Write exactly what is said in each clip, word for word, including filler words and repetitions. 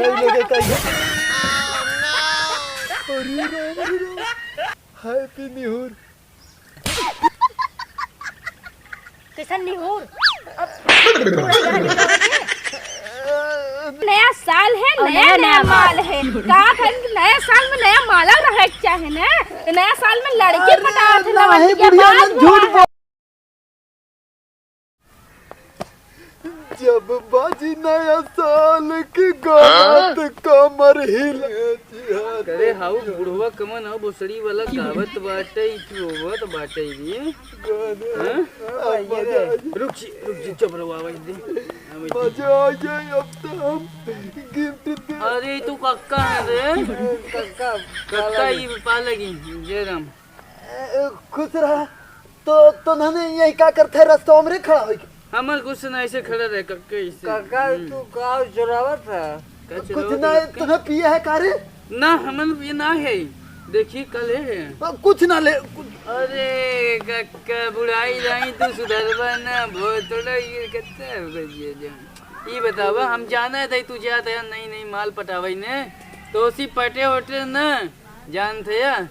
नहीं लगे कहीं। अरे राम, अरे राम। Happy निहुर। कैसन निहुर? अब नया साल है, और नया, नया, नया नया माल माल। है। का कहें कि नया साल में नया माला रहे के चाहे ना। तो नया साल में लड़की अरे पटावत है, नहीं, लवंडिया बुढ़िया बाज ना झूठ में। बोल। जब बाजी नया साल के गाना, हाँ? तो कमर हिला। अरे हाउ बुढ़वा कमन हौ, भोसड़ी वाला गावत बाटे, ई रोवत बाटे ई। हाँ? रुक जी, रुक जी, चुप रहो, आवाज दे। आवाज दे। मजा आ गया, अब तो हम gift दे। अरे, तू कक्का है रे। कक्का, कक्का, ई पा लगी, जय राम। ए, खुश रहा। तो, तो नन्हे यही का करत है, रस्तवा में रे खड़ा होइके? हमर कुछ ना, ऐसे खड़ा रहे, कक्का, ऐसे। काका, हम्म। तू का चुरावत है? का कुछ चुरावत ना, है, कक्का? तूने पिया है का रे? ना, हमन पिए ना है। देखी, कल है। कुछ ना ले, कुछ। अरे, कक्का, बुढ़ाई जाई, तू सुधरबा ना, बहुत थोड़ा ये कहते हैं, बस ये जो। ई बतावा, हम जाना है, तू जात है, नहीं, नहीं, माल पटावई ने, तो उसी पटे वटे ना, जानत है या?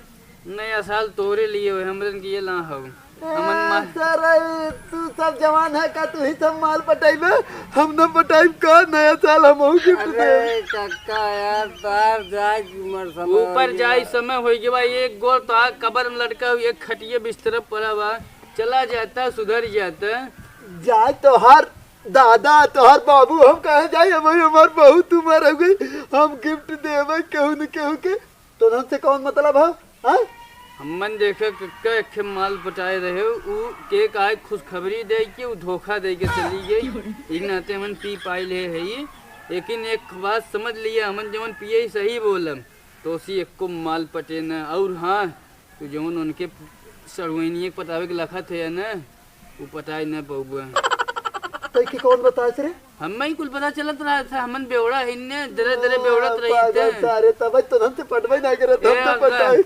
नया साल तोरे लिए होए, हमरन के ये ना हो। हमन ए, मा- सारा, ए, तू सब जवान है का, तू ही सब माल पटाइबे? हम न पटाइब का? नया साल हमहू gift दे। अरे कक्का यार, तार जाए की उम्र समय ऊपर हो गया। जाए समय हो गया बा, एक गोल तो आ कबर में लटका हुआ, एक खटिए बिस्तर पड़ा बा, चला जाता, सुधर जाता। जाए तोहार दादा, तोहार बाबू, हम कहाँ जाए? अब हमार बहुत उम्र हो गई, हम gift देबे केहू न केहू के। तोहन से कौन मतलब है? हाँ? हमन देखा कक्का एक ठे माल पटाए रहे, उ के काहे खुशखबरी दे के उ धोखा दे के चली गई। ई नाते हमन पी पाई ले है, लेकिन एक बात समझ लिया, हमन जवन पिए ही सही बोलम, तो उसी एको माल पटे न। और हाँ, तू जवन उनके सड़ुआइनिए के पटावे के लखत है ना, उ पटाई न पउबे। तई के कौन बताइस रे? हम्मे ही कुल पता चलत रहत है, हमन बेवड़ा हिन्ने, दरे दरे बेवड़त रही पागल थे। सारे, तब तो हमसे पटबे ना करत, हम ए, तो अगर पटाई।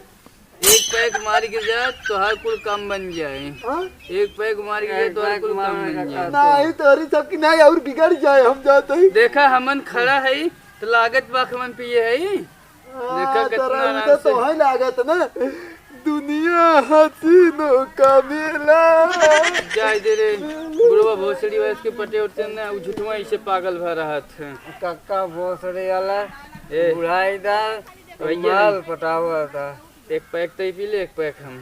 एक पैक मार के जा, तोहार कुल काम बन जाए। हाँ? एक पैक मार के जा, एक तोहार पैक कुल मार काम के बन जा। जाए। नहीं, तोहरी सबकी नहीं, और बिगड़ जाए, हम जाते ही। देखा, हमन खड़ा है, तो लागत बा हमन पिए है। देखा हाँ, कितना तोरा आराम उनका से। तो है लागत ना, दुनिया हसीनों का मेला। जाए दे रे, बुढ़वा भोसड़ी वाला के पटे उठते ना, उ झूठवा इसे पागल भा रहत है। कक्का भोसड़ी वाला, ए। बुढ़ाई दा, भैया। माल पटावा था। एक पैक तो ही पी ले, एक पैक हम।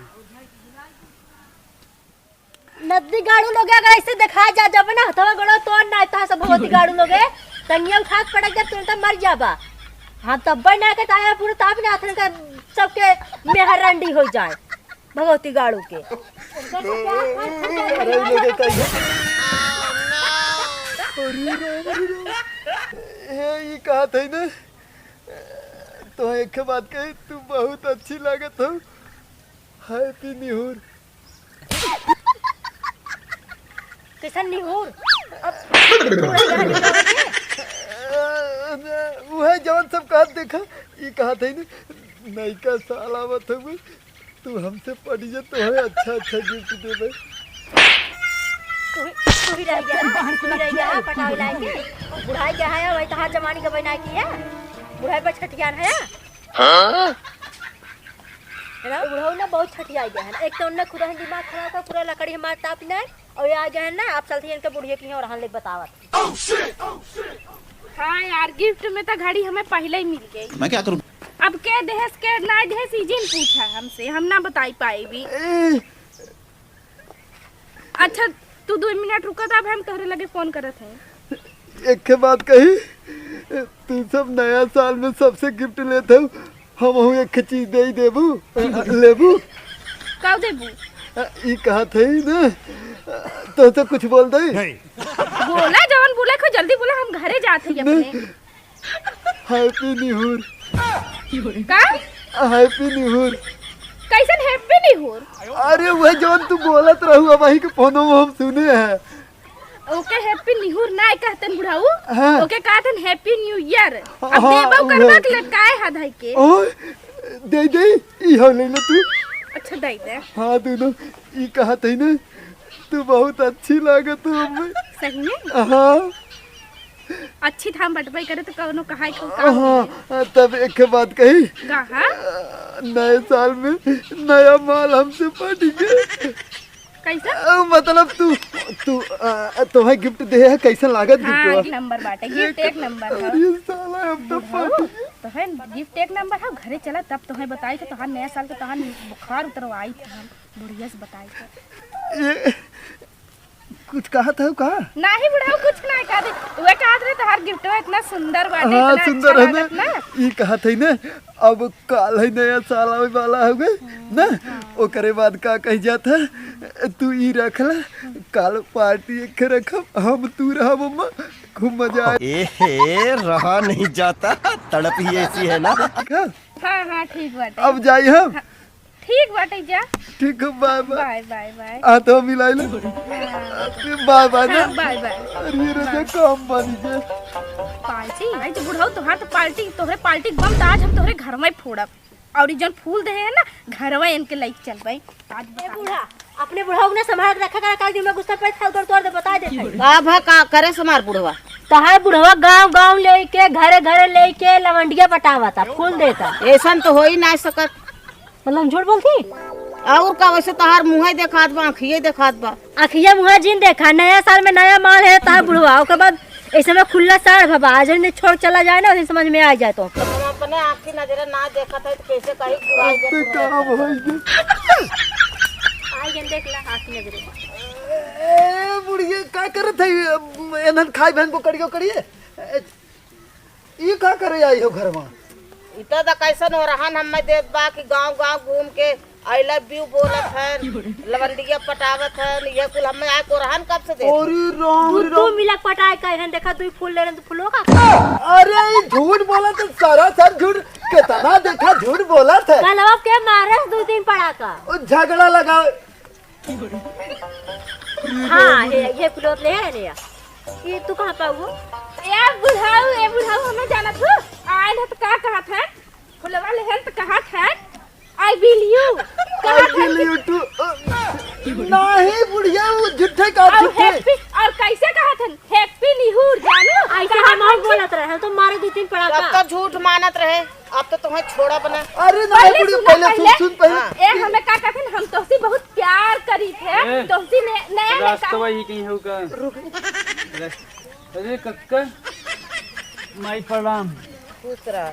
नदी गाड़ू लोगे अगर ऐसे देखा जा, जब ना हथवा गोड़ो तोड़ ना, तो सब भगवती गाड़ू लोगे, टंगिया उठा के पटक दे, तुरंत मर जाबा। हम तब ना के ताया पूरा ताप ना हथन का सबके मेहर रंडी हो जाए, भगवती गाड़ू के। अरे, ई लोगे का ये? अरे राम, अरे राम। हे, ई कहत है ना, तो एक बात कही, तू बहुत अच्छी लागत हो। Happy निहुर। कैसन निहुर? अब वह जवन सब कहत देखा, ई कहत है न, नयका साल आवत हवे, तू हमसे पढ़िए तो है अच्छा अच्छा gift देबे। तू ही, तू ही रह गया, तू ही रह गया, पटावे लायक। बुढ़ाई क्या है, वही तहार जमाने के बनाए की है, बुढ़ाई पर छठियान है। हाँ? है ना? बुढ़ऊ ना बहुत छठियाई गया है ना। एक तो उनने खुदा ही दिमाग खराब कर, पूरा लकड़ी हमार ताप ना है, और ये आ गया है ना, आप चलते हैं इनके बुढ़िया की और हाल लेके बतावत। हाँ यार, gift में तो घड़ी हमें पहले ही मिल गई। मैं क्या करूँ? अब के देहस के ना देहस, ई जिन पूछा हमसे, हम ना बताई पाए भी। ए, अच्छा, तू दो मिनट रुका, तब हम तोहरे लगे फोन करत हैं। एक ठे बात कही, तू सब नया साल में सबसे gift लेत हो, हमहू एक ठे चीज दे ही देबू, लेबू? का देबू? ई कहत है ना, तो, तो कुछ बोल दे। नहीं। बोला, जवन बोले को जल्दी बोला, हम घरे जात हैं अपने। Happy निहुर। का? Happy निहुर। कैसन Happy निहुर? अरे वह जवन तू बोलत रहू, अब वही के फोनो में हम सुने हैं। ओके Happy निहुर ना कहतन बुढ़ऊ। हाँ। ओके कहतन Happy New Year। अब हाँ, देबो करबा उहे। के लटकाए हा धाई के। ओ, दे दे, ई हो ले ले तू। अच्छा, दे दे। हाँ, दोनों ई कहत है ना, तू बहुत अच्छी लागत हो हमें। सही में? हाँ। अच्छी थाम बटबई करे तो कौनो कहाई को काम हाँ, तब एक बात कही। कहा? नए साल में नया माल हमसे पार्टी के। कैसा? अ, मतलब तू, तू, अ, तोहे गिफ्ट दे है, कैसन लागत हाँ, गिफ्टवा? एक नंबर बाटे, गिफ्ट एक नंबर है। अरे साला, हम तो बुढ़ऊ, पार्टी के। तोहे गिफ्ट एक नंबर है, घरे चला तब तोहे बताई कि तोहार नया साल के तोहार बुखार उतरवाई था हम, बुढ़िया से बताई के। ये कुछ कहत है का? नाही बुढ़ऊ, कुछ नाही कहत है। उहे कहत रहे तोहार गिफ्टवा इतना सुंदर बाटे, हाँ, इतना सुंदर अच्छा है ना? लागत ना। ई कहत है ना, अब काल है नया साल आवे वाला हवे ना, ओकरे बाद का कही जात है, तू ई रख ले, काल पार्टी एक रखब, हम तू रहब, अम्मा, खूब मजा आए। ए हे, रहा नहीं जाता, तड़प ही ऐसी है ना। का? हाँ, हाँ, ठीक बाटे। अब जाई हम। हाँ, ठीक बाटे, जा। ठीक है, bye, bye. Bye, bye, bye. आ तो मिलाई ले। हाँ। बाय, बाय ना। हाँ, बाय, बाय। अरे, ये रजा काम बनी के। पार्टी? आज बुढ़ऊ तोहार तो पार्टी, तोहरे पार्टी बम तो आज हम तोहरे घर में फोड़ब। और ई जौन फूल दे है ना, घरवा इनके लइके चलबे। आज ए बता। बूढ़ा, अपने बुढ़ऊ के ना संभाल के रखा करा, काल दिन में गुस्सा पे था, उधर तोड़ दे, बता दे। का भा का करे समार बुढ़वा? तहार बुढ़वा गांव गांव लेके, घरे घरे लेके लवंडिया पटावता, फूल देता। ऐसन तो हो ही ना सकत। मतलब झूठ बोलती? और का, वैसे तहार मुंह ही देखात बा, आँखिए देखात बा। अखिया मुहा जिन देखा, नया साल में नया माल है तहार बुढ़वा, ओकर बाद ऐसे में खुला साड़ भबा, आज ने छोड़ चला जाए ना, वही समझ में आ जाए तो। जब हम अपने आँखी नजरे ना देखत है तो कैसे कही बुराई के अबे बुराई का करत है? भाई ये? आई जन देख ला आँखी नजरे। ए बुढ़िया का करत है? एनन खाई बहन को कड़ियो कड़िए। ए, ई का करे आई हो घरवा? इतना तो कैसन हो रहन हमें देत बा कि गांव गांव घूम के I love you बोलत हन, लवंडिया पटावत हन, ये कुल हमें आए को रहन कब से देत? अरे राम तू, रे तू राम। मिलक पटाए का हन, देखा तू फूल ले रहन, तू फूलो का? अरे ई झूठ बोलत है, सरासर झूठ, कितना देखा झूठ बोलत है। कल अब के मारे दो तीन पड़ाका। ओ झगड़ा लगा। हाँ, हे, ये फुलवा ले है ने। ये तू कहाँ पाऊ हो? ए बुढ़ाऊ, ए बुढ़ाऊ, हमें जाना तू। आयल है तो का कहत है? फुलवा ले है तो कहत है, "I will you।" I कहत है will कि you too। अ, नहीं बुढ़िया, वो झूठे का और झूठे। Happy, और कैसे कहत है? Happy निहूर जानू। ऐसे कहत हम है और कि बोलत रहे, हम तो मारे दो तीन पड़ाका। तब तो झूठ मानत रहे। अब तो तुम्हें छोड़ा बना। अरे ना, पहले बुढ़िया, सुना, पहले सुन, पहले। सुन, पहले। हाँ। ए, हमें का कहते हैं, हम तोहसे बहुत प्यार करी थे। ए, तोहसे ने, नया में रास्ता का वही कहीं होगा। अरे कक्का, माई प्रणाम। खुश रह।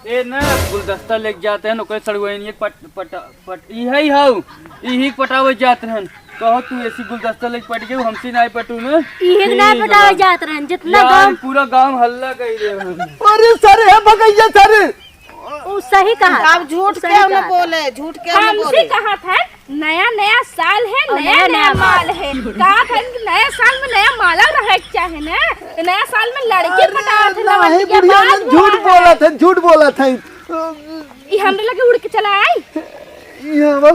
ए ना, गुलदस्ता लेके जाते हैं, ओकरे सड़ुआइन ये पट, पट, पट, इहे ही हाउ, इही पटावे जात रहन। कहो तू ऐसी गुलदस्ता लेके पट गए, हमसे नाय पटू ना। इहे के नाय पटावे जात रहन, जितना यार, गाँव पूरा गाँव हल्ला कर दे रहन। अरे सर, हे भगैया सर। उ सही कहा। अब झूठ के ना बोले, झूठ के ना बोले। हमसे कहा था, नया नया साल है, और नया नया नया नया माल है। कहा था कि नया साल में नया माला रहे के चाहे ना, नया साल में लड़के पटावत है, अरे, नहीं बुढ़िया, झूठ बोला था, झूठ बोला था। ई हमरे लगे उड़ के चला आई। यहाँ आवा।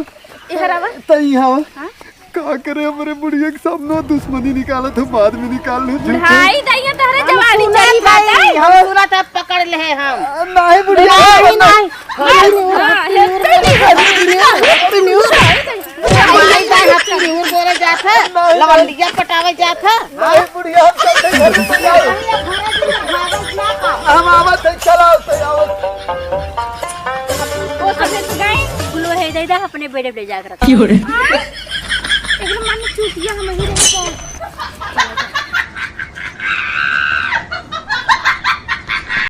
इधर आवा। त यहाँ आवा। हाँ? का करे हमरे बुढ़िया के सामने दुश्मनी निकालत हो, बाद में निकाल लो, झूठे। भाई, दैया तहरे जवानी चली बाटे। हम पूरा तब पकड़ ले हम। नहीं बुढ़िया, नहीं, नहीं। हाँ, हाँ, हाँ, हाँ। भाई, भाई, Happy New Year। भाई, भाई, Happy New Year बोले जात है, नहीं, लवंडिया पटावे जात है। नहीं बुढ़िया, हम चलते घर में जाओ। हम आवत है, चलाओ, तो आओ। ओ, सबसे सुनाई। गुलो है, दे दे, अपने बेड़े पे जाकर रख। क्यों रे? एकदम मन चूतिया हम ही